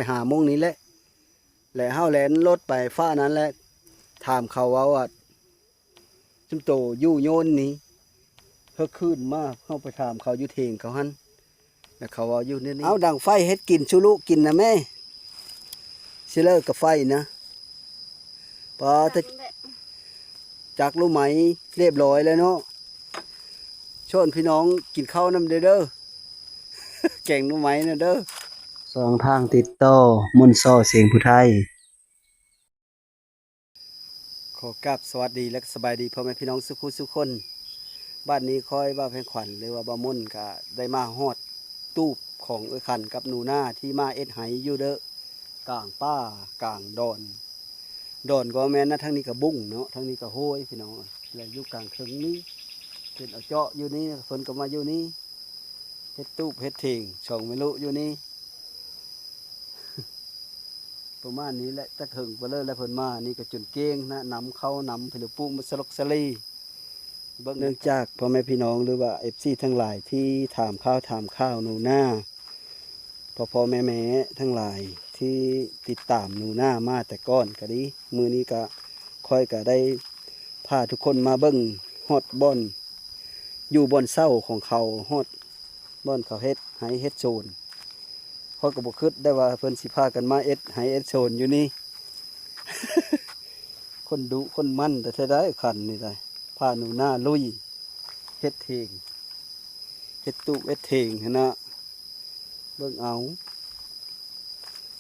ຫ້າໂມງນີ້ແຫຼະ ແລະເຮົາແລ່ນລົດໄປຟ້ານັ້ນແຫຼະ ຖາມເຂົາເວົ້າວ່າ ຊຸມໂຕຢູ່ໂຍນນີ້ ເຮີກຄືນມາ ເຮົາໄປຖາມເຂົາຢູ່ເຖງເຂົາຫັ້ນ ແລ້ວເຂົາເວົ້າຢູ່ແນວນີ້ ເອົາດັງໄຟເຮັດກິນສູ່ລູກກິນນະແມ່ ຊິເລີກະໄຟນະ ປາ ຈັກລູກໄມ້ລຽບຮ້ອຍແລ້ວເນາະ ຊວນພີ່ນ້ອງກິນເຂົ້ານຳເດີ ເດີ ແກງໜໍ່ໄມ້ນະເດີ ສອງທາງຕິດຕໍ່ ມົນຊໍ ສຽງຜູ້ໄທ. ຂໍກາບສະຫວັດດີ ແລະ ສະບາຍດີພໍ່ແມ່ພີ່ນ້ອງສູ່ຜູ້ສູ່ຄົນ. ບາດນີ້ຂ້ອຍ ບ່າວແພງຂວັນ ຫຼືວ່າບ່າວມົນ ກະໄດ້ມາຮອດຕູບຂອງເອື້ອຍຂັນກັບໜູນາ ທີ່ມາເຮັດໄຮ່ຢູ່ເດີ ກາງປ່າກາງດອນ. ດອນກໍແມ່ນນະ ທາງນີ້ກະບຸ້ງເນາະ ທາງນີ້ກະຫ້ວຍພີ່ນ້ອງ ແລະ ຢູ່ກາງເທິງນີ້ ເພິ່ນເອົາເຈາະຢູ່ນີ້ ເພິ່ນກໍມາຢູ່ນີ້ ເຮັດຕູບເຮັດເຖງ ສອງແມ່ລູກຢູ່ນີ້ ປະມານນີ້ແຫຼະ ແຕ່ເຖິງໄປເລີຍແລ້ວເພິ່ນມາ ນີ້ກໍຈົນເກງນະ ນຳເຂົ້ານຳ ເພິ່ນປູກມາສະຫຼົກສະເລ ເບິ່ງ ເນື່ອງຈາກພໍ່ແມ່ພີ່ນ້ອງ ຫຼືວ່າເອັຟຊີທັງຫຼາຍທີ່ຖາມຂ່າວ ຖາມຂ່າວໜູນາ ພໍ່ໆແມ່ໆທັງຫຼາຍທີ່ຕິດຕາມໜູນາມາແຕ່ກ່ອນກໍດີ ມື້ນີ້ກໍ ຂ້ອຍກໍໄດ້ພາທຸກຄົນມາເບິ່ງຮອດບ່ອນ ຢູ່ບ່ອນເຊົາຂອງເຂົາ ຮອດບ່ອນເຂົາເຮັດໄຮ່ເຮັດສວນ. ຂ້ອຍກໍບໍ່ຄິດໄດ້ວ່າເພິ່ນຊິພາກັນມາເຮັດໄຮ່ເຮັດສວນຢູ່ນີ້ ຄົນດຸຄົນໝັ່ນແທ້ໆໄດ໋ ຄັນນີ້ໄດ໋ ພາໜູນາລຸຍເຮັດເຖງ ເຮັດຕູບເຮັດເຖງຫັ້ນນະ ເບິ່ງເອົາ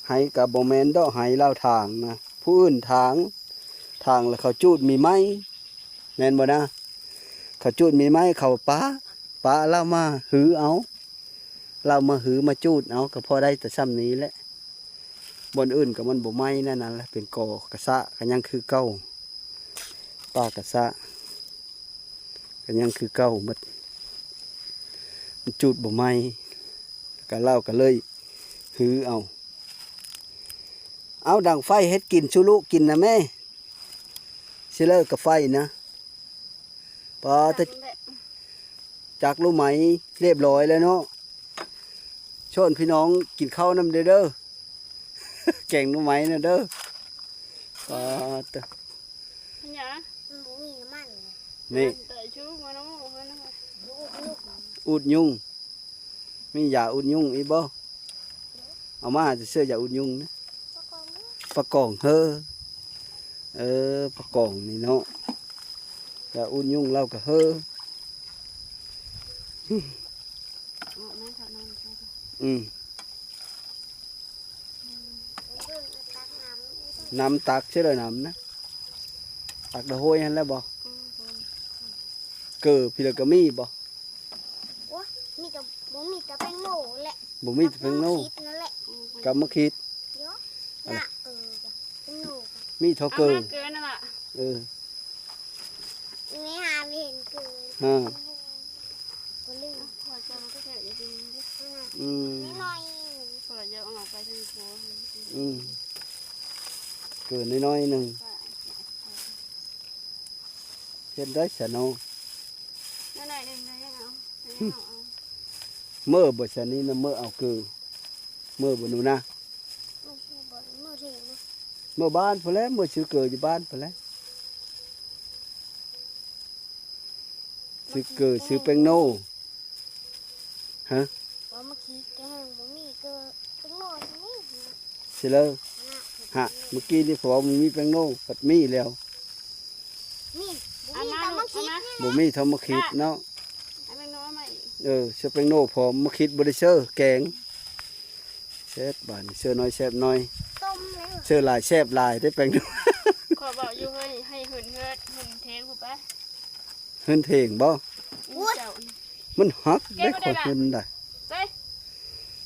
ໄຮ່ກໍບໍ່ແມ່ນດອກ ໄຮ່ລາວຖາງນະ ຜູ້ອື່ນຖາງ ຖາງແລ້ວເຂົາຈູດມີໄມ້ ແມ່ນບໍ່ນະ? ເຂົາຈູດມີໄມ້ ເຂົາປະ ປະລາວມາຮື້ເອົາ ລາວມາຮື້ມາຈູດເອົາ ກໍພໍໄດ້ແຕ່ຊ່ຳນີ້ແຫຼະ. ບ່ອນອື່ນກໍມັນບໍ່ໄໝ້ແນວນັ້ນແຫຼະ ເປັນກໍກະຊະກໍຍັງຄືເກົ່າ ປ່າກະຊະກໍຍັງຄືເກົ່າໝົດ ມັນຈູດບໍ່ໄໝ້ ກໍລາວກໍເລີຍຮື້ເອົາ. ເອົາດັງໄຟເຮັດກິນສູ່ລູກກິນນະແມ່ ຊິເລີກະໄຟນະ ປາ ຈັກລູກໄມ້ລຽບຮ້ອຍແລ້ວເນາະ ຊວນພີ່ນ້ອງກິນເຂົ້ານຳເດີ ເດີ ແກງໜໍ່ໄມ້ນະເດີ ປາ ຫຍັງ ມັນບໍ່ມີນ້ຳມັນ ນີ້ ແຕ່ຊູມານຳໝູ່ຫັ້ນນະ ອູດຍຸງ ມີຢາອູດຍຸງອີກບໍ່? ເອົາມາແຕ່ເຊື້ອຢາອູດຍຸງນະ ປາກອງເຮີ ເອີ ປາກອງນີ້ເນາະ ຢາອູດຍຸງລາວກໍເຮີ ອືມ ນຳຕັກເທື່ອລະນຳນະ ຕັກດະໂຮຍຫັ້ນແຫຼະບໍ່? ເກີພີລະກະມີບໍ່? ໂອ້ຍ ມີແຕ່ ບໍ່ມີແຕ່ແປ້ງໂນແຫຼະ ບໍ່ມີແຕ່ແປ້ງໂນ ກັບໝາກຂີດນັ້ນແຫຼະ ກັບໝາກຂີດ ເອີ ນະ ເອີ ແປ້ງໂນ ມີເທົ່າເກີ ເອົາມາເກີນັ້ນລະ ເອີ ແມ່ຫາບໍ່ເຫັນເກີ ຮະ ກໍລືມ ອືມ ນ້ອຍ ອືມ ເກີນ້ອຍໆໜຶ່ງ ເຮັດໄດ້ຊະເນາະ ນ້ອຍໆໜຶ່ງ ເມີບໍ່ຊະນີ້ນະ ເມີເອົາເກີ ເມີບໍ່ໜູນາ ເມີບ້ານພຸ້ນແຫຼະ ເມີຊື້ເກີຢູ່ບ້ານພຸ້ນແຫຼະ ຊື້ເກີຊື້ແປ້ງໂນ ຮະ ວ່າມາຂີດກໍແຮ່ງບໍ່ມີເກີແປ້ງໂນຊະນີ້ ຊິເລີ ຮະ ມື້ກີ້ນີ້ເຂົາເວົ້າມີແປ້ງໂນ ພັດມີແລ້ວ ມີ ບໍ່ມີແຕ່ມາຂີດນີ້ ບໍ່ມີເທົ່າມາຂີດເນາະ ເອົາແປ້ງໂນມາອີກ ເອີ ເຊື້ອແປ້ງໂນພ້ອມ ມາຂີດບໍ່ໄດ້ເຊື້ອ ແກງ ແຊບບາດນີ້ ເຊື້ອໜ້ອຍແຊບໜ້ອຍ ຕົ້ມແລ້ວ ເຊື້ອຫຼາຍແຊບຫຼາຍເດ້ແປ້ງໂນ ຂ້ອຍເວົ້າຢູ່ ເຮີ້ຍ ໃຫ້ເຫີນເຮືອນ ເຫີນເຖງພຸ້ນໄປ ເຮືອນເຖງບໍ່? ໂອ້ຍ ມັນຫັກເດ້ ຂ້ອຍເຫີນໄດ້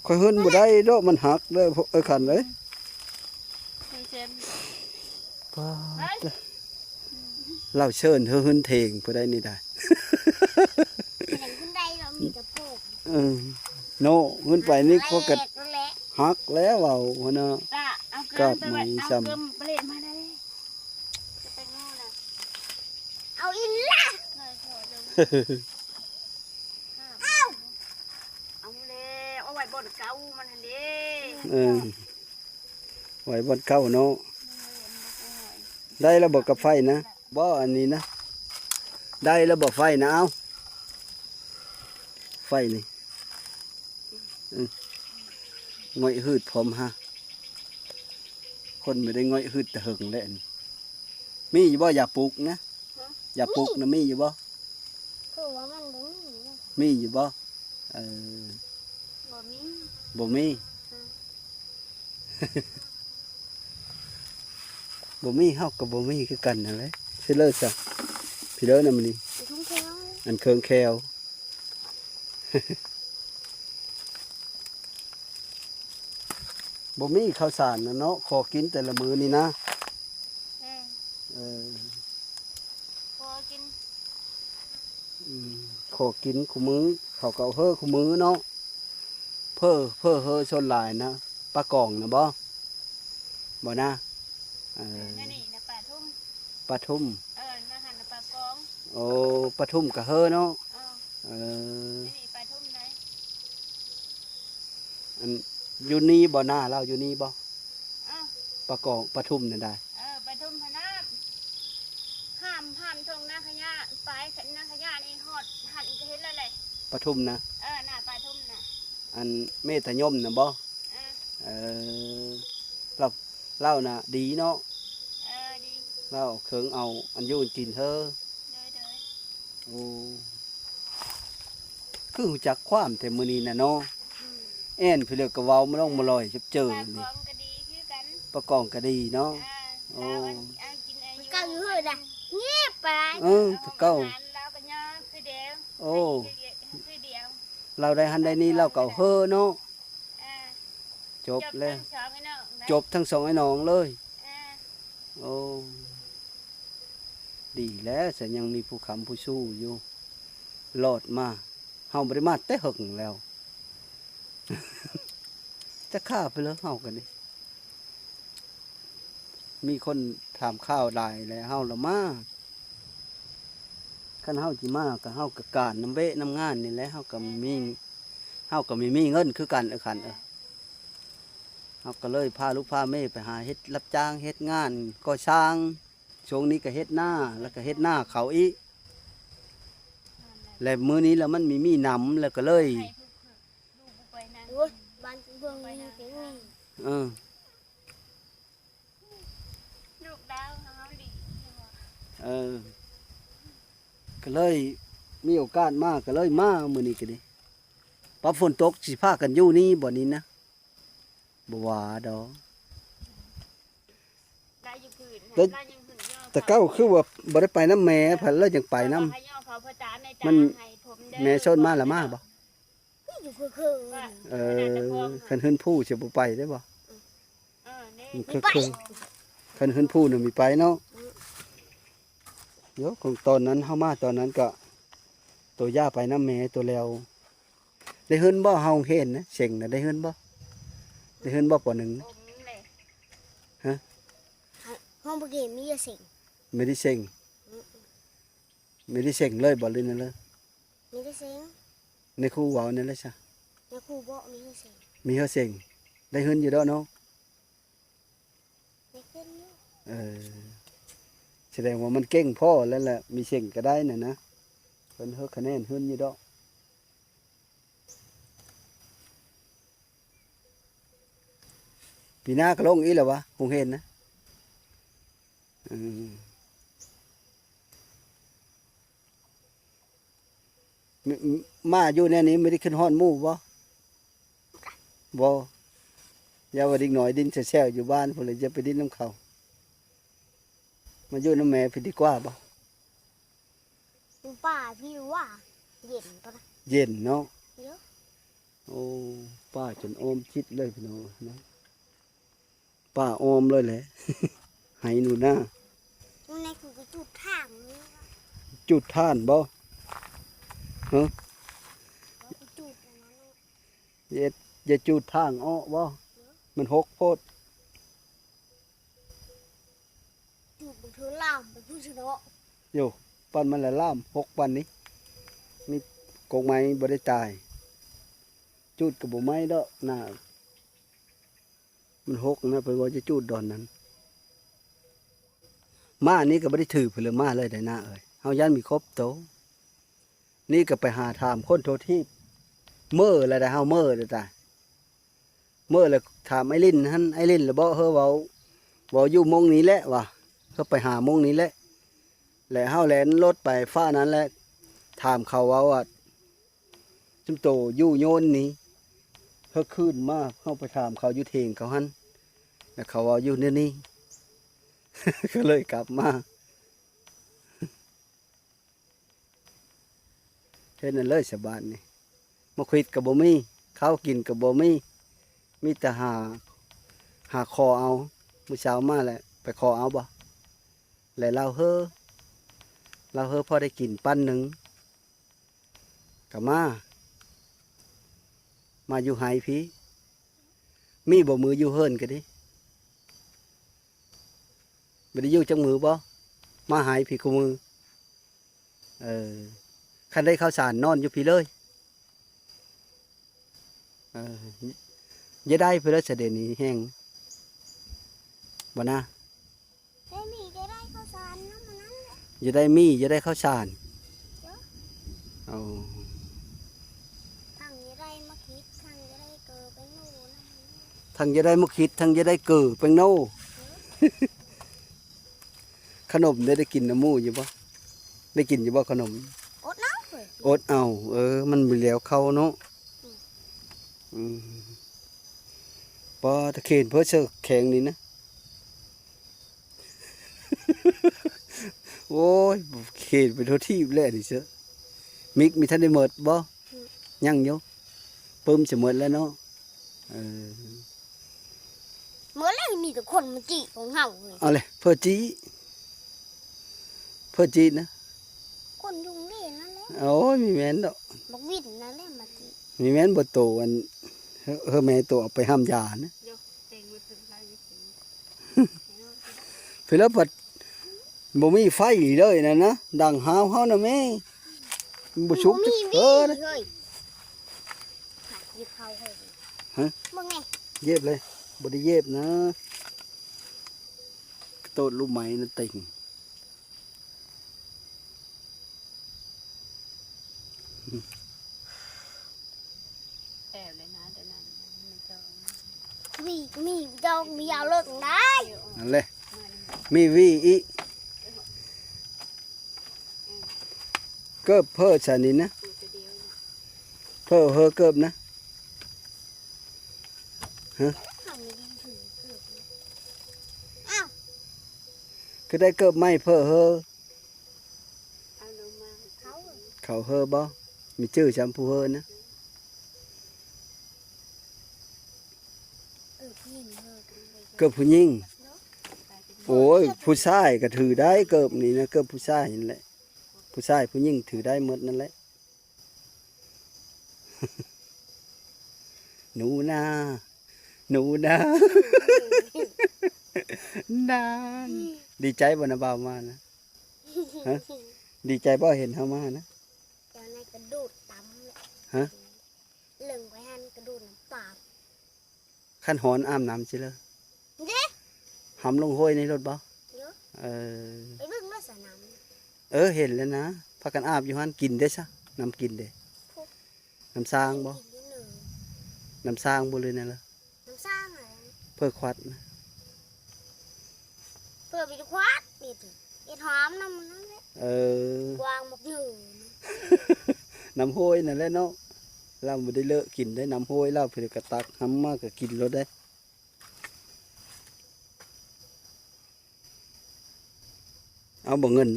ຂ້ອຍເຫີນບໍ່ໄດ້ດອກ ມັນຫັກເດ້ ເອີ ຂັນເອີຍ ປາດ ລາວເຊີນເຮີເຮືອນເຖງຜູ້ໃດນີ້ໄດ໋ ເອີ ເນາະ ເຮືອນໄປນີ້ຂ້ອຍກໍຫັກແລ້ວເວົ້າຫັ້ນນະ ກາບໄມ້ຊ້ຳ ເອົາອີກລະ ເອົາ ເອົາແລ້ວ ເອົາໄວ້ບ່ອນເກົ່າມັນຫັ້ນເດ້ ເອີ ໄວ້ບ່ອນເກົ່າເນາະ. ໄດ້ແລ້ວບໍ່ກັບໄຟນະ? ບໍ່ ອັນນີ້ນະ ໄດ້ແລ້ວບໍ່ໄຟນະ? ເອົາ ໄຟນີ້ ອື ງ່ອຍຫືດພ້ອມຫາ ຄົນບໍ່ໄດ້ງ່ອຍຫືດແຕ່ເຫິງແລ້ວນີ້. ມີຢູ່ບໍ່ຢາປູກນະ? ຮະ? ຢາປູກນະ ມີ ມີຢູ່ບໍ່? ຄືວ່າມັນບໍ່ມີນະ. ມີຢູ່ບໍ່? ເອີ ບໍ່ມີ ບໍ່ມີ. ອື ບໍ່ມີ ເຮົາກໍບໍ່ມີຄືກັນນັ້ນແຫຼະ. ຊິເລີຊະ ພີ່ເລີນຳນີ້ ອັນເຄິ່ງແຄວ ອັນເຄິ່ງແຄວ. ບໍ່ມີເຂົ້າສານນະເນາະ ຂໍກິນແຕ່ລະມື້ນີ້ນະ. ແມ່ນ ເອີ ຂໍກິນ ອືມ ຂໍກິນຄູ່ມື້ ເຂົາກໍເຮີຄູ່ມື້ເນາະ. ເພີ ເພີເຮີສ່ວນຫຼາຍນະ ປາກອງນະບໍ່? ບໍ່ນະ? ເອີ ເອີ ແນວນີ້ນະປາທຸ່ມ ປາທຸ່ມ. ເອີ ມາຫັ້ນນະປາກອງ. ໂອ້ ປາທຸ່ມກະເຮີເນາະ. ເອີ ເອີ ແນວນີ້ປາທຸ່ມໃດ. ອັນ ຢູ່ນີ້ບໍ່ ນາລາວຢູ່ນີ້ບໍ່? ເອີ ປາກອງ ປາທຸ່ມນັ້ນໃດ. ເອີ ປາທຸ່ມຫັ້ນນະ ຂ້າມ ຂ້າມທົ່ງນາຂະຍາ ໄປນາຂະຍານີ້ຮອດຫັ້ນກໍເຫັນແລ້ວແຫຼະ ປາທຸ່ມນະ. ເອີ ນາປາທຸ່ມນະ ອັນແມ່ຕາຍົມນະບໍ່? ເອີ ເອີ ລາວ ລາວນະດີເນາະ. ເອີ ດີ ລາວເຄີງເອົາອັນຢູ່ອັນກິນເຮີ. ໂດຍ ໂດຍ. ໂອ້ ຄືຮູ້ຈັກຄວາມແທ້ມື້ນີ້ນະເນາະ. ອືມ ແອນ ພີ່ເລີກະເວົ້າມາລອງມາລອຍຈັບເຈີນີ້ ປາກອງກໍດີຄືກັນ ປາກອງກໍດີເນາະ. ອ່າ ໂອ້ ລາວອັນ ອັນກິນອາຍຸ ເກົ່າຢູ່ເຮີນະ ງຽບໄປ. ເອີ ແຕ່ເກົ່າ ລາວກໍຍາມຄືດຽວ. ໂອ້ ຄືດຽວ ລາວໄດ້ຫັ້ນໄດ້ນີ້ລາວກໍເຮີເນາະ. ອ່າ ຈົບແລ້ວ ຈົບທັງສອງໄອ້ນ້ອງນະ ຈົບທັງສອງໄອ້ນ້ອງເລີຍ. ອ່າ ໂອ້ ດີແລ້ວ ສະຍັງມີຜູ້ຄ້ຳຜູ້ຊູ້ຢູ່ ລອດມາ. ເຮົາບໍ່ໄດ້ມາແຕ່ເຫິງແລ້ວ ຈັກຂ້າໄປເລີຍເຮົາກໍດີ. ມີຄົນຖາມຂ່າວຫຼາຍແລ້ວ ເຮົາລະມາ. ຄັນເຮົາຊິມາກໍ ເຮົາກໍການນຳເວະນຳງານນີ້ແຫຼະ ເຮົາກໍມີ ເຮົາກໍມີ ມີເງິນຄືກັນ ເອີ ຄັນ ເອີ ເຮົາກໍເລີຍພາລູກພາເມໄປຫາເຮັດຮັບຈ້າງເຮັດງານກໍ່ສ້າງ. ຊ່ວງນີ້ກໍເຮັດນາ ແລ້ວກໍເຮັດນາເຂົາອີກ ແລະ ມື້ນີ້ລະມັນມີ ມີໜຳ ແລ້ວກໍເລີຍ ໂອ້ຍ ບ້ານເມືອງນີ້ເປັນນີ້ ເອີ ລູກດາວເຮົາດີ ເອີ ກໍເລີຍມີໂອກາດມາ ກໍເລີຍມາມື້ນີ້ກໍດີ. ປະຝົນຕົກຊິພາກັນຢູ່ນີ້ບໍ່ນີ້ນະ? ບໍ່ວ່າດອກ ໄດ້ຢູ່ພື້ນ ແຕ່ ແຕ່ເກົ່າຄືວ່າບໍ່ໄດ້ໄປນຳແມ່ ເພິ່ນເລີຍຈັ່ງໄປນຳ ມັນ ແມ່ຊົນມາລະມາບໍ່? ຢູ່ເຂີນໆ ເອີ ຄັນເຮືອນຜູ້ຊິບໍ່ໄປໄດ້ບໍ່? ເອີ ເອີ ເຂີນໆ ຄັນເຮືອນຜູ້ນະມີໄປເນາະ. ໂຍ ຂອງຕອນນັ້ນເຮົາມາຕອນນັ້ນກະ ໂຕຢ່າໄປນຳແມ່ໂຕແລ້ວ ໄດ້ເຮືອນບໍ່? ເຮົາເຫັນນະ ເສັງນະ ໄດ້ເຮືອນບໍ່? ໄດ້ເຮືອນບໍ່ ປໍໜຶ່ງ? ຮະ? ເຮົາບໍ່ເຫັນ ມີແຕ່ເສັງ ມີແຕ່ເສັງ ອື ມີແຕ່ເສັງເລີຍບໍ່ ຫຼືແນວໃດ? ມີແຕ່ເສັງ ນາຍຄູເວົ້າແນວໃດຊະ? ນາຍຄູບອກມີແຕ່ເສັງ ມີແຕ່ເສັງ ໄດ້ເຮືອນຢູ່ດອກເນາະ. ເອີ ສະແດງວ່າມັນເກັ່ງພໍແລ້ວແຫຼະ ມີເສັງກໍໄດ້ນະນະ ເພິ່ນເຮີຄະແນນເຮືອນຢູ່ດອກ. ປີໜ້າກໍລົງອີກແລ້ວວະ ໂຮງຮຽນນະ. ເອີ ມ- ມ- ມາຢູ່ແນວນີ້ບໍ່ໄດ້ຄິດຮອດໝູ່ບໍ່? ບໍ່ ຢ່າວ່າເດັກນ້ອຍຫຼິ້ນແຊວໆຢູ່ບ້ານພຸ້ນລະ ຢ່າໄປຫຼິ້ນນຳເຂົາ ມາຢູ່ນຳແມ່ພີ້ດີກວ່າບໍ່? ຢູ່ປ່າພີ້ວ່າ ເຢັນປະ ເຢັນເນາະ. ໂອ້ ປ່າຈົນອ້ອມຊິດເລີຍພີ່ນ້ອງເນາະ. ປ່າອ້ອມເລີຍແຫຼະ ໄຮ່ໜູນາ. ໃນກູໄປຈູດຖ່ານນີ້ ຈູດຖ່ານບໍ່? ຮະ? ກູໄປຈູດອັນນັ້ນ ເຮັດ ຢ່າຈູດທາງອອກບໍ່? ມັນຫົກໂພດ. ຈູດບັກເທື່ອລາມໄປພຸ້ນຊະເນາະ. ໂຢ ປານມັນລະລາມ ຫົກປານນີ້ ມີກົກໄມ້ບໍ່ໄດ້ຕາຍ. ຈູດກໍບໍ່ໄໝ້ດອກ ໜ້າ ມັນຫົກນະ ເພິ່ນວ່າຈະຈູດດອນນັ້ນ. ມານີ້ກໍບໍ່ໄດ້ຖືເພິ່ນເລີຍ ມາເລີຍໄດ໋ນາເອີຍ. ເຮົາຢ້ານມີຄົບໂຕ. ນີ້ກໍໄປຫາຖາມຄົນທົ່ວທີບ. ເມີແລ້ວໄດ໋ ເຮົາເມີແລ້ວໄດ໋. ເມີແລ້ວຖາມໄອ້ລິນຫັ້ນ, ໄອ້ລິນລະບອກເຮີເວົ້າ, ເວົ້າຢູ່ໝ່ອງນີ້ແຫຼະວ່າ, ເຮີໄປຫາໝ່ອງນີ້ແຫຼະ. ແລ້ວເຮົາແລ່ນລົດໄປຟ້ານັ້ນແຫຼະ, ຖາມເຂົາເວົ້າວ່າ ຊຸມໂຕຢູ່ໂຍນນີ້ ເຮີຄືນມາ ເຮົາໄປຖາມເຂົາຢູ່ເຖງເຂົາຫັ້ນ ແລ້ວເຂົາເວົ້າຢູ່ແນວນີ້ ກໍເລີຍກັບມາ. ເຮັດນັ້ນເລີຍຊະບາດນີ້. ໝາກຂິດກໍບໍ່ມີ, ເຂົ້າກິນກໍບໍ່ມີ, ມີແຕ່ຫາ, ຫາຂໍເອົາ. ມື້ເຊົ້າມາແລ້ວໄປຂໍເອົາບໍ່? ແລ້ວລາວເຮີ, ລາວເຮີພໍໄດ້ກິນປັ້ນໜຶ່ງ. ກໍມາ, ມາຢູ່ໄຮ່ພີ້. ມີບໍ່ມື້ຢູ່ເຮືອນກໍດີ? ບໍ່ໄດ້ຢູ່ຈັກມື້ບໍ່? ມາໄຮ່ພີ້ຄູ່ມື້. ເອີ, ຄັນໄດ້ເຂົ້າສານນອນຢູ່ພີ້ເລີຍ. ເອີ, ຢ່າໄດ້ເພິ່ນລະຊະເດນີ້ແຮງ ບໍ່ນາ? ໄດ້ມີ ຈະໄດ້ເຂົ້າສານນຳອັນນັ້ນແຫຼະ. ຢ່າໄດ້ມີ ຢ່າໄດ້ເຂົ້າສານ. ເຈົ້າ. ເອົາ. ທັງຈະໄດ້ໝາກຂິດ ທັງຈະໄດ້ເກີແປ້ງໂນນຳ. ທັງຈະໄດ້ໝາກຂິດ ທັງຈະໄດ້ເກີແປ້ງໂນ. ເອີ. ຂະໜົມໄດ້ ໄດ້ກິນນຳໝູ່ຢູ່ບໍ່? ໄດ້ກິນຢູ່ບໍ່ຂະໜົມ? ອົດເອົາເອີຍ. ອົດເອົາ. ເອີ, ມັນບໍ່ແລ້ວເຂົ້າເນາະ. ອືມ. ອືມ. ປາ ຕະເຄນເພີເຊີແຂງນີ້ນະ. ໂອ້ຍ ເຂນໄປທົ່ວທີບແລ້ວນີ້ເຊີ. ມິກມີທັນໄດ້ໝົດບໍ່? ອືມ. ຍັງຢູ່. ປຶ້ມຊິໝົດແລ້ວເນາະ. ເອີ. ໝົດແລ້ວ ມີແຕ່ຄົນມາຈີ້ຂອງເຮົາເວີຍ. ເອົາເລີຍ ເພີຈີ້ ເພີຈີ້ນະ. ຄົນຍຸງເລນນັ້ນແຫຼະ. ໂອ້ຍ ມີແມ່ນດອກ. ບັກວິນນັ້ນແຫຼະມາຈີ້. ມີແມ່ນບໍ່ໂຕອັນ ເຮີ ເຮີແມ່ໂຕເອົາໄປຫ້າມຢານະ. ເພິ່ນລະພັດບໍ່ມີໄຟເລີຍນັ້ນນະ, ດັງຫາວເຮົານະແມ່. ມັນບໍ່ສຸກຈັກເທື່ອເລີຍ. ຫາກິນເຂົ້າເຮີຍ. ຮະ? ເບິ່ງແດ່. ເຢັບເລີຍ. ບໍ່ໄດ້ເຢັບນະ. ກະໂຕດລູກໄມ້ນັ້ນຕິງ. ແອບເລີຍນະ ແຕ່ນັ້ນມັນຈອງ. ວີ ມີຈອງ ມີເອົາເລີກໄດ້. ນັ້ນແຫຼະ ມີວີອີກ. ເກີບເພີຊະນີ້ນະ. ເພີເຮີເກີບນະ. ຮະ? ອ້າວ ຄືໄດ້ເກີບໃໝ່ເພີເຮີ. ເຂົາເຮີບໍ່? ມີຈື່ຊ້ຳຜູ້ເຮີນະ. ເກີບຜູ້ຍິງ. ໂອ້ຍ ຜູ້ຊາຍກໍຖືໄດ້ເກີບນີ້ນະ, ເກີບຜູ້ຊາຍນັ້ນແຫຼະ. ຜູ້ຊາຍຜູ້ຍິງຖືໄດ້ໝົດນັ້ນແຫຼະ. ໜູນາ ໜູນາ. ນານ. ດີໃຈບໍ່ນະ ບ່າວມານະ? ຮະ? ດີໃຈບໍ່ເຫັນເຮົາມານະ? ເຈົ້ານາຍກະໂດດຕຳເລີຍ. ຮະ? ເລິງໄປຫັ້ນກະໂດດນ້ຳປາມ. ຄັນຮ້ອນອາບນ້ຳຊິເລີ. ເດ້. ຫຳລົງຫ້ວຍໃນລົດບໍ່? ເດີ. ເອີ. ໄປເບິ່ງລະສະນ້ຳ. ເອີ ເຫັນແລ້ວນະ. ພາກັນອາບຢູ່ຫັ້ນ. ກິນເດ້ຊະ? ນ້ຳກິນເດ້? ນ້ຳສ້າງບໍ່? ກິນຢູ່ເນີ. ນ້ຳສ້າງບໍ່ ຫຼືແນວລະ? ນ້ຳສ້າງ. ເພີຂວັດນະ. ເພີມີແຕ່ຂວັດນີ້ຕິ. ເຮັດຫອມນຳນັ້ນແຫຼະ. ເອີ. ກວາງໝາກຫຍູ. ນ້ຳຫ້ວຍນັ້ນແຫຼະເນາະ. ລາວບໍ່ໄດ້ເລີກກິນໄດ້ນ້ຳຫ້ວຍລາວ, ເພິ່ນກະຕັກຫຳມາກະກິນໂລດເດ້. ເອົາບໍ່ເງິນ?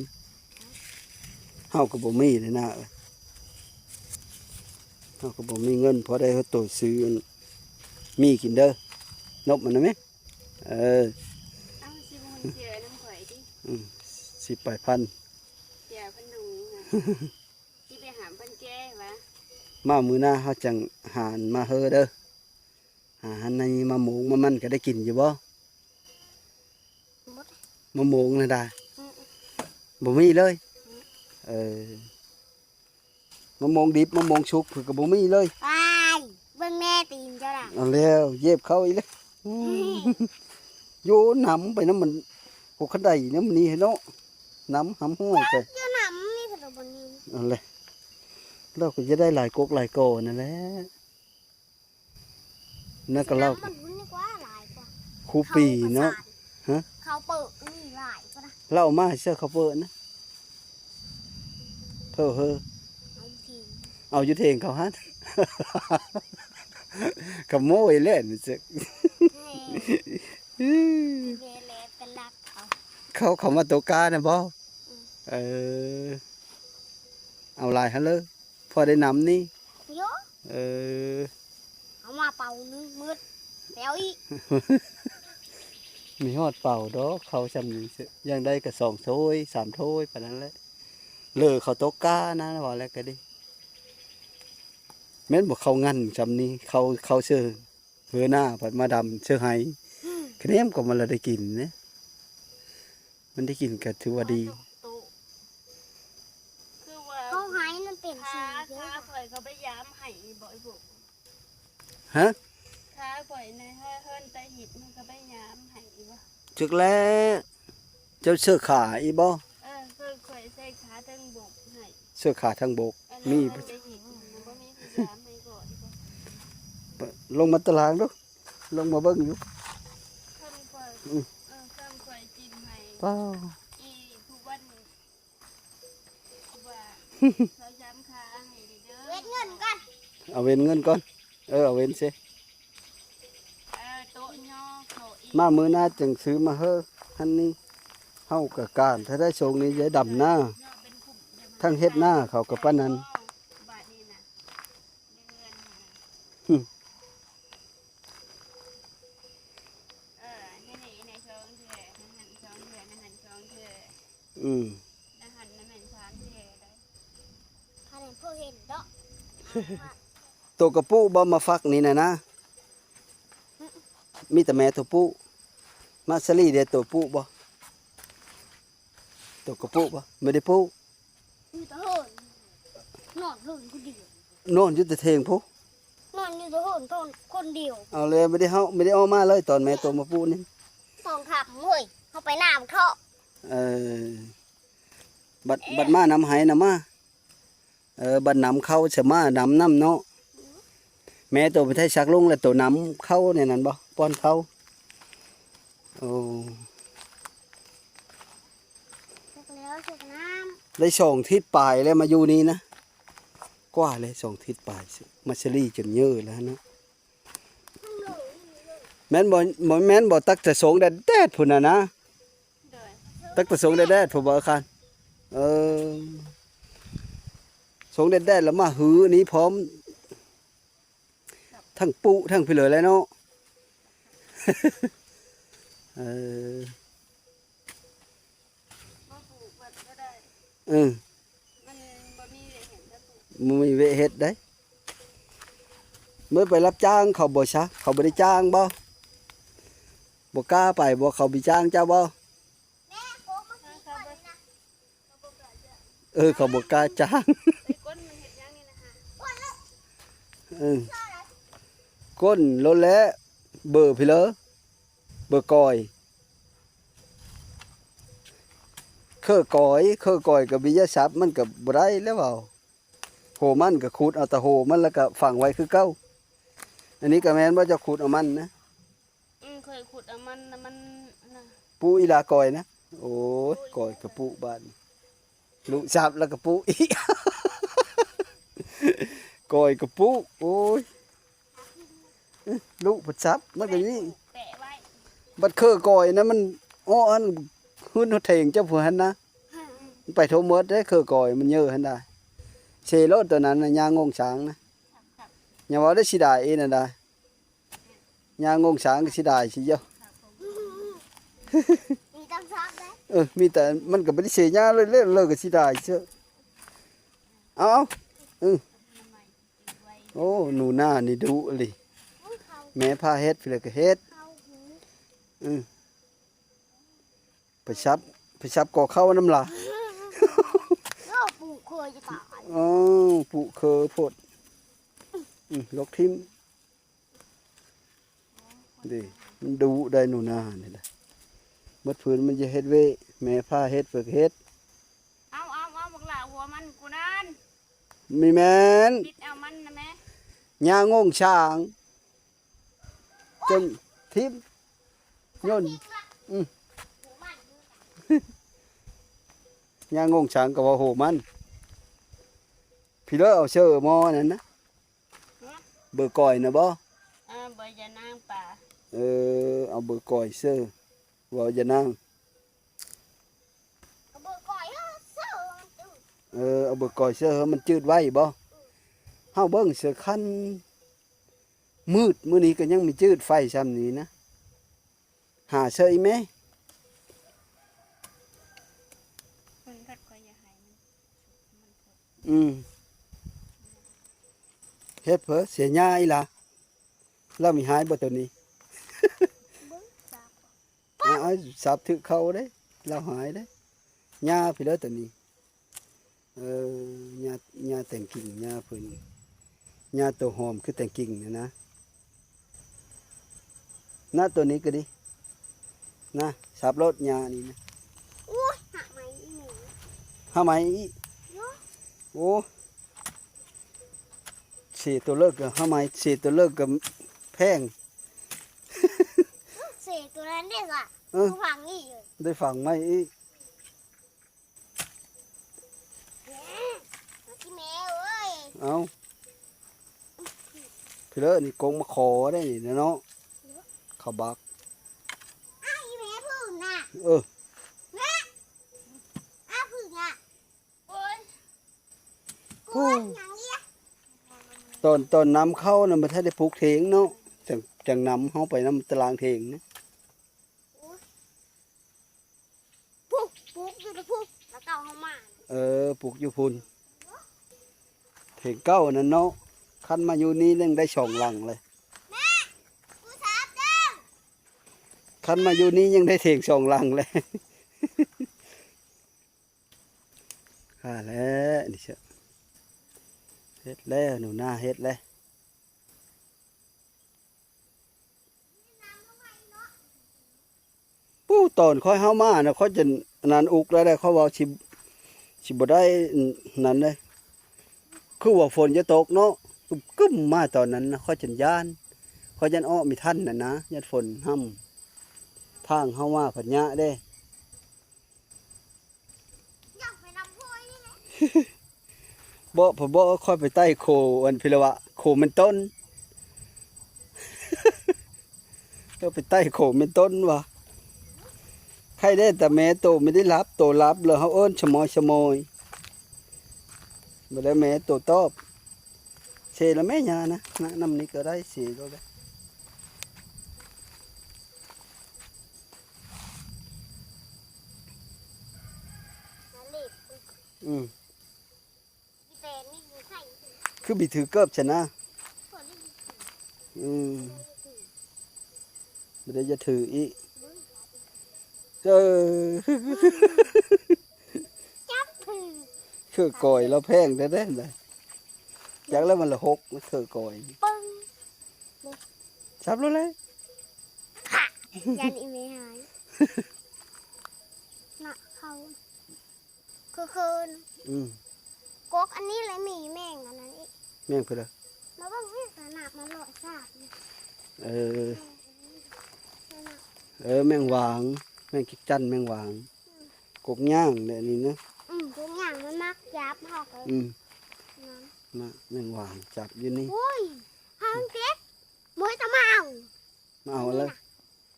ເຮົາກໍບໍ່ມີເດ້ນາເອີຍ. ເຮົາກໍບໍ່ມີເງິນພໍໄດ້ເຮົາໂຕຊື້ອັນໝີ່ກິນເດີ. ນົບມັນນະແມ. ເອີ. ເອົາ ຊິບໍ່ເສຍນຳຂ້ອຍຕິ? ອືມ ສິບປາຍພັນ. ເສຍພັນໜຶ່ງນະ. ຊິໄປຫາເພິ່ນແກ້ຫວາ? ມາມື້ໜ້າເຮົາຈັ່ງຫາມາເຮີເດີ. ຫາຫັ້ນໃນມະມ່ວງມະມັນກໍໄດ້ກິນຢູ່ບໍ່? ໝົດ. ມະມ່ວງນະດາ? ອືມ. ບໍ່ມີເລີຍ? ອືມ. ເອີ. ມະມ່ວງດິບ ມະມ່ວງສຸກເພິ່ນກໍບໍ່ມີເລີຍ. ອ້າຍ ເບິ່ງແນ່ຕີນເຈົ້ານະ. ເອົາແລ້ວ ເຢັບເຂົ້າອີກແລ້ວ. ໂຍນຳໄປນຳມັນ ໂອ້ ຄັນໄດນຳນີ້ເນາະ ນຳຫຳຫ້ວຍໄປ ເຈົ້ານຳນີ້ຄືບໍ່ນີ້ ນັ້ນແຫຼະ ລາວກໍຈະໄດ້ຫຼາຍກົກຫຼາຍກໍນັ້ນແຫຼະ ນັ້ນກໍລາວ ມັນຮຸ່ນກວ່າຫຼາຍກວ່າ ຄູປີເນາະ ຮະ ເຂົາເປີນີ້ຫຼາຍກວ່າ ລາວເອົາມາໃສ່ເຂົາເປີນະ ເພີເຮີ ເອົາຢູ່ເຖງ ເອົາຢູ່ເຖງເຂົາຫັ້ນ ຂະໂມຍແຫຼະນີ້ ເຂົາ ເຂົາມາຕົກການະບໍ່? ອືມ ເອີ ເອົາຫຼາຍຫັ້ນເລີຍ ພໍໄດ້ນຳນີ້ ໂຍ ເອີ ເອົາມາເປົາໜຶ່ງໝົດ ແລ້ວອີກ ມີຮອດເປົາດອກ ເຂົາຊ່ຳນີ້ ຢ່າງໃດກໍສອງໂຖຍ ສາມໂຖຍ ປານນັ້ນແຫຼະ ເລີເຂົາຕົກການະ ເວົ້າແລ້ວກໍດີ ແມ່ນບໍ່ ເຂົາງັນຊ່ຳນີ້ ເຂົາ ເຂົາເຊີ ເຮີໜ້າ ພັດມາດຳເຊີໄຮ ອືມ ຄະແນມກໍມັນລະໄດ້ກິນເດ້ ມັນໄດ້ກິນກໍຖືວ່າດີ ໂຕ ໂຕ ຄືວ່າ ເຂົາໄຮມັນເປັນສີເດ້ ຂາ ຂາຂ້ອຍເຂົາໄປຢາມໃຫ້ບໍ່ ໄອ້ພວກ ຮະ? ຂາຂ້ອຍໃນເຮືອນໃຕ້ຫີບ ມັນກໍໄປຢາມໃຫ້ບໍ່? ຈັກແລ້ວ ເຈົ້າເສື້ອຂາອີກບໍ່? ເອີ ຂ້ອຍ ຂ້ອຍໃສ່ຂາເທິງບົກໃຫ້ ເສື້ອຂາເທິງບົກ ເອີ ມີ ໃນຫີບ ມັນບໍ່ມີຜູ້ຢາມໃຫ້ຂ້ອຍບໍ່? ລົງມາຕາລາງດູ ລົງມາເບິ່ງຢູ່ ຄັນຂ້ອຍ ອືມ ເອີ ຄັນຂ້ອຍຈິ້ມໃຫ້ ປ້າ ອີຜູ້ວັນ ເວັນເງິນກ່ອນ ເອົາເວັນເງິນກ່ອນ ເອີ ເອົາເວັນເຊ ເອີ ໂຕະຍໍເຂົ້າອີກ ມາມື້ໜ້າຈຶ່ງຊື້ມາເຮີ ຫັ້ນນີ້ ເຮົາກໍການ ຖ້າໄດ້ຊົງນີ້ຈະດຳນາ ທັງເຮັດນາເຂົາກໍປານນັ້ນ ບາດນີ້ນະ ເດືອນຫັ້ນນະ ຫຶ ເອີ ນີ້ ນີ້ ນີ້ສອງເທື່ອ ນັ້ນຫັ້ນສອງເທື່ອ ນັ້ນຫັ້ນສອງເທື່ອ ອືມ ນັ້ນຫັ້ນ ນັ້ນຫັ້ນສາມເທື່ອໄດ໋ ຄັນເຫັນຜູ້ເຫັນເນາະ ໂຕກະປຸບໍ່ ມາຝັກນີ້ນະນະ ມີແຕ່ແມ່ໂຕປຸ ມາສະລີເດ ໂຕປຸບໍ່? ໂຕກະປຸບໍ່? ບໍ່ໄດ້ປຸ ຢູ່ແຕ່ເຮືອນ ນອນເຮືອນຄົນດຽວ ນອນຢູ່ແຕ່ເຖງພຸ້ນ ນອນຢູ່ແຕ່ເຮືອນຄົນດຽວ ເອົາແລ້ວ ບໍ່ໄດ້ເຮົາ ບໍ່ໄດ້ອອກມາເລີຍ ຕອນແມ່ໂຕມາປຸນີ້ ສອງຄ່ຳເຮີ້ຍ ເຮົາໄປນາເທາະ ເອີ ບັດ ບັດມານຳໄຫນຳມາ ເອີ ບັດນຳເຂົ້າສະມານຳນຳເນາະ ແມ່ໂຕໄປໄຖຊັກລຸງ ແລ້ວໂຕນຳເຂົ້າໃນນັ້ນບໍ່ ປ້ອນເຂົ້າ ໂອ້ ຈັກແລ້ວຈັກນ້ຳ ໄດ້ສອງທິດປາຍແລ້ວມາຢູ່ນີ້ນະ ກວ່າແລ້ວສອງທິດປາຍ ມາສະລີຈົນເຍີແລ້ວນະ ແມ່ນບໍ່ ບໍ່ແມ່ນບໍ່ ຕັກແຕ່ສົງແດດໆພຸ້ນນະນະ ໂດຍ ຕັກແຕ່ສົງແດດໆພຸ້ນບໍ່ ອາຄານ ເອີ ສົງແດດໆ ແລ້ວມາຫືນີ້ພ້ອມ ທັງປຸທັງພີ້ເລີຍແຫຼະເນາະ ເອີ ມາປູກມັນກໍໄດ້ ເອີ ມັນບໍ່ມີວຽກເຮັດແລ້ວປູກ ບໍ່ມີວຽກເຮັດໄດ໋ ເມື່ອໄປຮັບຈ້າງເຂົາບໍ່ຊະ ເຂົາບໍ່ໄດ້ຈ້າງບໍ່ ບໍ່ກ້າໄປບໍ່ ເຂົາບໍ່ຈ້າງເຈົ້າບໍ່? ເອີ ເຂົາບໍ່ກ້າຈ້າງ ໄປກົ້ນມັນເຮັດຫຍັງນີ້ນະຫາ ເອີ ກົ້ນໂລດແຫຼະ ເບີພີ້ເລີ ເບີກອຍ ເຄີກອຍ ເຄີກອຍກໍວິທະຍາສັບ ມັນກໍບໍ່ໄດ້ແລ້ວເວົ້າ ໂຫມັນກໍຂຸດເອົາແຕ່ໂຫມັນ ແລ້ວກໍຝັງໄວ້ຄືເກົ່າ ອັນນີ້ກໍແມ່ນບໍ່ ເຈົ້າຂຸດເອົາມັນນະ? ອືມ ຂ້ອຍຂຸດເອົາມັນນະ ມັນອັນນະ ປູອີ່ຫຼ້າກອຍນະ ໂອ້ຍ ໂອ້ຍ ກອຍກະປຸບາດນີ້ ລຸສັບແລ້ວກະປຸອີກ ກອຍກະປຸ ໂອ້ຍ ລຸພັດສັບ ມັນກະນີ້ ແປະໄວ້ ບັດເຄີກອຍນະ ມັນ ໂອ້ ອັນ ຫືນຫົວເຖງເຈົ້າຜູ້ຫັ້ນນະ ມັນໄປທົ່ວໝົດເດ້ ເຄີກອຍມັນເຍີຫັ້ນດາ ເຊໂລດໂຕນັ້ນນະ ຍ່າງົງສາງນະ ຢ່າເວົ້າໄດ້ ຊິດາຍອີ່ນັ້ນດາ ຍ່າງົງສາງກໍຊິດາຍຊິເຈົ້າ ມີຕັ້ງສາມເດ້ ເອີ ມີແຕ່ມັນກໍບໍ່ໄດ້ເສຍຫຍ້າເລີຍ ເລີກກໍຊິດາຍເຊື່ອ ເອົາ ເອີ ໂອ້ ໜູນານີ້ດຸອີ່ຫຼີ ແມ່ພາເຮັດ ຜູ້ໃດກໍເຮັດ ເອີ ໄປສັບ ໄປສັບກໍເຂົ້ານຳລາວ ໂອ້ ປູເຄີຈະຕາຍ ໂອ້ ປູເຄີໂພດ ອື ລົກຖິ້ມ ເດ້ ມັນດຸໄດ໋ໜູນານີ້ນະ. ໝົດພື້ນມັນຈະເຮັດເວະ ແມ່ພາເຮັດ ເພິ່ນເຮັດ. ເອົາ ເອົາ ເອົາ ບັກຫຼ້າຫົວມັນກູນັ້ນ. ມີແມ່ນ ຕິດເອົາມັນນະແມ່. ຫຍ້າງົງຊ້າງ ຈົນຖິ້ມ ໂຍນ ອືມ ຫຍ້າງົງຊ້າງກໍວ່າໂຫມັນ. ພີເລີເອົາເຊີໝໍ້ນັ້ນນະ. ຮະ? ເບີກ້ອຍນະບໍ? ເອີ ເບີຢານາງປາ. ເອີ ເອົາເບີກ້ອຍເຊີ ເວົ້າຢານາງ. ເອົາເບີກ້ອຍເຊີ ມັນຈືດ. ເອີ ເອົາເບີກ້ອຍເຊີ ມັນຈືດໄວບໍ? ອືມ. ເຮົາເບິ່ງເຊີ ຄັນມືດມື້ນີ້ກໍຍັງມີຈືດໄຟຊ່ຳນີ້ນະ. ຫາເຊີອີກແມ. ເພິ່ນກໍຂ້ອຍຢາກໃຫ້ມັນ ມັນພົດ. ອືມ. ເຮັດເພີເສຍຫຍ້າອີ່ຫຼາ. ລາວມີຫາຍບໍ່ໂຕນີ້? ເບິ່ງສາບ. ອາ ສາບຖືກເຂົາເດ້ ລາວຫາຍເດ້. ຫຍ້າພີເລີໂຕນີ້. ເອີ ຫຍ້າ ຫຍ້າແຕ່ງກິ່ງ ຫຍ້າເພິ່ນ ຫຍ້າໂຕຫອມຄືແຕ່ງກິ່ງນີ້ນະ. ນະ ໂຕນີ້ກໍດີນະ ສັບໂລດຫຍ້ານີ້ນະ. ໂອ້ຍ ຫາໃໝ່ອີກແມ່. ຫາໃໝ່ອີກ. ໂອ້ ເສໂຕເລີກກໍຫາໃໝ່ ເສໂຕເລີກກໍແພງ. ເສໂຕນັ້ນເດ້ສະ ເອີ ຝັງອີກ ໄດ້ຝັງໃໝ່ອີກ. ແມ່ເອີຍ ເອົາ ພີເລີນີ້ກົງມາຂໍໄດ້ນີ້ນະເນາະ ເຂົາບັກ. ອ້າຍ ອີແມ່ເພິ່ນນະ. ເອີ ແມ່ ອ້າຍ ເພິ່ນນະ. ໂອ້ຍ ໂອ້ຍ ຕອນ ຕອນນຳເຂົ້ານະ ບໍ່ທັນໄດ້ປູກເຖງເນາະ ຈັ່ງ ຈັ່ງນຳເຮົາໄປນຳຕະລາງເຖງນະ. ໂອ້ຍ ປູກ ປູກຢູ່ພຸ້ນ ແລ້ວເອົາເຮົາມາ. ເອີ ປູກຢູ່ພຸ້ນ ເຖງເກົ່ານັ້ນເນາະ. ຄັນມາຢູ່ນີ້ຍັງໄດ້ສອງຫຼັງເລີຍ. ແມ່ ໂທລະສັບເດີ. ຄັນມາຢູ່ນີ້ຍັງໄດ້ເຖງສອງຫຼັງເລີຍ. ຫາແລ້ວນີ້ເຊາະ ເຮັດແລ້ວ ໜູນາເຮັດແລ້ວ. ປູ້ ຕອນຂ້ອຍເຮົາມານະ ຂ້ອຍຈົນອັນນັ້ນອຸກແລ້ວໄດ໋ ຂ້ອຍເວົ້າຊິ ຊິບໍ່ໄດ້ອັນນັ້ນເດ້ ຄືວ່າຝົນຈະຕົກເນາະ ກຶ້ມໆ ມາຕອນນັ້ນນະ ຂ້ອຍຈົນຢ້ານ ຂ້ອຍຢ້ານອອກມີທັນຫັ້ນນະ ຢ້ານຝົນຫ້ຳ ທາງເຮົາມາພັດຍະເດ້. ຢາກໄປນຳພວກນີ້ແຫຼະ. ບໍ່ ເພາະບໍ່ ຂ້ອຍໄປໄຕ່ໂຄ ອັນ ພິລະວະ ໂຄແມ່ນຕົ້ນ ກໍໄປໄຕ່ໂຄແມ່ນຕົ້ນວ່າ ໃຄແດ່ແຕ່ແມ່ໂຕໄມ່ໄດ້ຫຼັບ ໂຕຫຼັບແລ້ວເຮົາເອີ້ນສະໝອຍສະໝອຍ ບໍ່ໄດ້ແມ່ໂຕຕອບ. ເຊແລ້ວແມ່ຍ່ານະ ນະ ນຳນີ້ກໍໄດ້ ເຊແລ້ວແຫຼະ. ອືມ ຄືບີຖືເກີບຊັ້ນນະ. ອືມ ບໍ່ໄດ້ຈະຖືອີກ. ເອີ ຈັບຖື ຄືກອຍລາວແພງແທ້ໆ ຈັກແລ້ວມັນລະຫົກ ມັນຄືກອຍ. ປຶ້ງ ຈັບໂລດແຫຼະ. ຢ້ານອີແມ່ຫາຍ ນະ ເຂົາ ຄືຄືນ. ອືມ ກົກອັນນີ້ແຫຼະ ມີແມງອັນນັ້ນອີກ. ແມງເພິ່ນລະ ມາເບິ່ງແມ່ຂະໜາດມັນເລາະສາບນີ້. ເອີ ເອີ ແມງຫວ່າງ ແມງຈິກຈັນ ແມງຫວ່າງ. ອືມ ກົກຍ່າງແຫຼະນີ້ນະ. ອືມ ກົກຍ່າງມັນມັກຈັບເຮົາກໍ. ອືມ ນະ ແມງຫວ່າງຈັບຢູ່ນີ້. ໂອ້ຍ ຫາເກັບ ບໍ່ໃຫ້ຕາມາເອົາ. ມາເອົາເລີຍ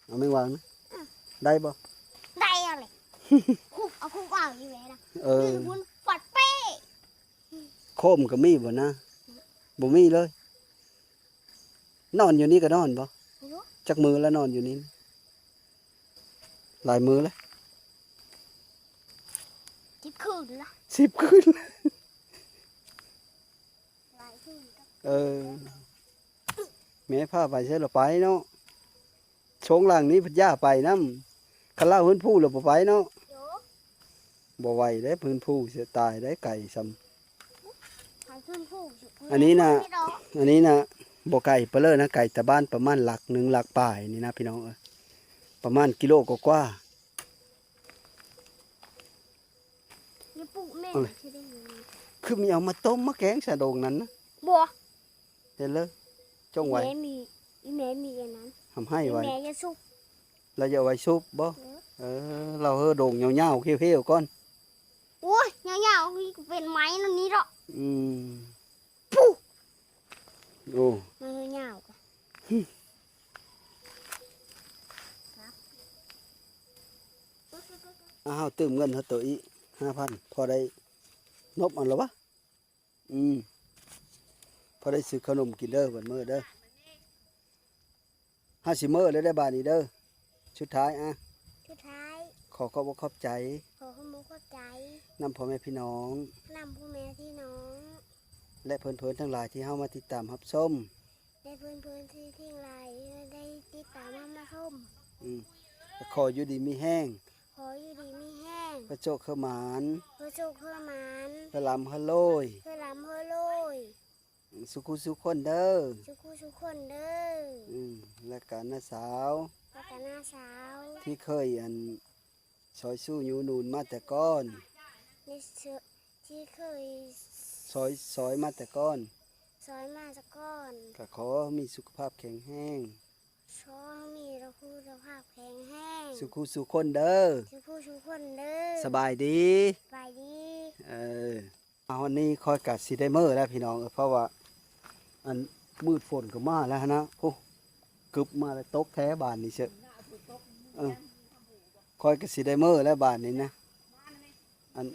ເອົາແມງຫວ່າງນະ. ອືມ ໄດ້ບໍ່? ໄດ້ເອົາເລີຍ. ຄຸບເອົາ ຄຸບເອົາຢູ່ແລ້ວນະ. ເອີ ນີ້ມັນປັດເປ້. ໂຄມກໍມີບໍ່ນະ? ບໍ່ມີເລີຍ. ນອນຢູ່ນີ້ກໍນອນບໍ່? ຢູ່ ຈັກມື້ລະນອນຢູ່ນີ້? ຫຼາຍມື້ລະ. ສິບຄືນລະ. ສິບຄືນລະ. ເອີ ແມ່ພາໄປໃສລະໄປເນາະ. ໂຊງຫຼັງນີ້ພັດຢ່າໄປນຳ. ຄັນລາວເຮືອນຜູ້ລະບໍ່ໄປເນາະ. ໂດ ບໍ່ໄຫວເດ້ ເຮືອນຜູ້ຊິຕາຍໄດ້ ໄກຊ່ຳ. ອັນນີ້ນະ ອັນນີ້ນະ ບໍ່ໄກປານເລີນະ ໄກແຕ່ບ້ານປະມານຫຼັກໜຶ່ງຫຼັກປາຍນີ້ນະພີ່ນ້ອງເອີຍ ປະມານກິໂລກວ່າໆ. ຢ່າປຸແມ່ ຄືມີເອົາມາຕົ້ມມາແກງຊະດົງນັ້ນນະ. ບໍ່ ເຫັນເລີຍ ຈົ່ງໄວ້ ແມ່ມີ ອີແມ່ມີອັນນັ້ນ ຫ້າມໃຫ້ໄວ້ ແມ່ຢ່າສຸບ ລາວຈະເອົາໄວ້ສຸບບໍ່? ເອີ ເອີ ລາວເຮີດົງຍາວໆ ເພວໆກ່ອນ. ໂອ້ຍ ຍາວໆ ນີ້ກໍເປັນໄມ້ແນວນີ້ເນາະ. ອືມ ພຸ້ ໂອ້ ໄມ້ຍາວໆ ກໍ ອ້າວ ຕື່ມເງິນເຮົາໂຕອີກຫ້າພັນ ພໍໄດ້ນົບເອົາລະວະ. ອືມ ພໍໄດ້ຊື້ຂະໜົມກິນເດີ ບັດມື້ເດີ. ເຮົາຊິເມືອແລ້ວເດີບາດນີ້ເດີ. ສຸດທ້າຍ ອະ ສຸດທ້າຍ ຂໍຂອບອົກຂອບໃຈ ຂໍຂອບອົກຂອບໃຈ ນຳພໍ່ແມ່ພີ່ນ້ອງ ນຳພໍ່ແມ່ພີ່ນ້ອງ ແລະ ເພິ່ນໆທັງຫຼາຍທີ່ເຮົາມາຕິດຕາມຮັບຊົມ ແລະ ເພິ່ນໆທີ່ທັງຫຼາຍໄດ້ຕິດຕາມເຮົາມາຊົມ. ອືມ ຂໍຢູ່ດີມີແຮງ ຂໍຢູ່ດີມີແຮງ ເພື່ອໂຊກເພື່ອໝານ ເພື່ອໂຊກເພື່ອໝານ ເພື່ອລ່ຳເພື່ອລວຍ ເພື່ອລ່ຳເພື່ອລວຍ ສຸຂູສຸຄົນເດີ ສຸຂູສຸຄົນເດີ. ອືມ ແລະກະນ້າສາວ ແລະກະນ້າສາວ ທີ່ເຄີຍ ອັນ ຊອຍຊູ້ຍູ້ໜູນມາແຕ່ກ່ອນ ທີ່ເຄີຍ ຊອຍ ຊອຍມາແຕ່ກ່ອນ ຊອຍມາແຕ່ກ່ອນ ກະຂໍມີສຸຂະພາບແຂງແຮງ ຂໍມີສຸຂະພາບແຂງແຮງ ສຸຂູສຸຄົນເດີ ສຸຂູສຸຄົນເດີ. ສະບາຍດີ ສະບາຍດີ. ເອີ ມາຮອດນີ້ຂ້ອຍກະຊິໄດ້ເມືອແລ້ວພີ່ນ້ອງເອີຍ ເພາະວ່າ ອັນ ມືດຝົນກໍມາແລ້ວຫັ້ນນະ. ໂອ້ ກຶບມາແລ້ວ ຕົກແທ້ບາດນີ້ເຊີ. ເອີ ຂ້ອຍກໍຊິໄດ້ເມືອແລ້ວບາດນີ້ນະ. ອັນ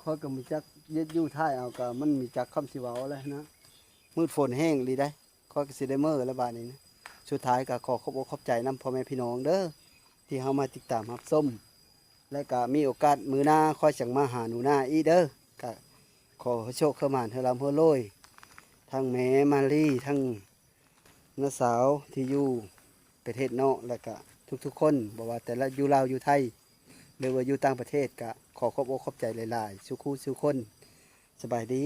ຂ້ອຍກໍບໍ່ຈັກເຮັດຢູ່ ຖ່າຍເອົາ ກໍມັນມີຈັກຄຳຊິເວົ້າແລ້ວນະ. ມືດຝົນແຮງອີ່ຫຼີໃດ໋ ຂ້ອຍກໍຊິໄດ້ເມືອແລ້ວບາດນີ້ນະ. ສຸດທ້າຍກໍຂໍຂອບອົກຂອບໃຈນຳພໍ່ແມ່ພີ່ນ້ອງເດີ ທີ່ເຮົາມາຕິດຕາມຮັບຊົມ ແລະກະມີໂອກາດມື້ໜ້າຂ້ອຍຈັ່ງມາຫາໜູນາອີກເດີ. ກະຂໍໃຫ້ໂຊກໃຫ້ໝານ ໃຫ້ລ່ຳໃຫ້ລວຍ ທັງແມ່ມາລີ ທັງນ້າສາວທີ່ຢູ່ປະເທດນອກ ແລະກະທຸກໆຄົນ ບໍ່ວ່າແຕ່ລະຢູ່ລາວ ຢູ່ໄທ ຫຼືວ່າຢູ່ຕ່າງປະເທດ ກະຂໍຂອບອົກຂອບໃຈຫຼາຍໆ ສູ່ຄູ່ສູ່ຄົນ. ສະບາຍດີ.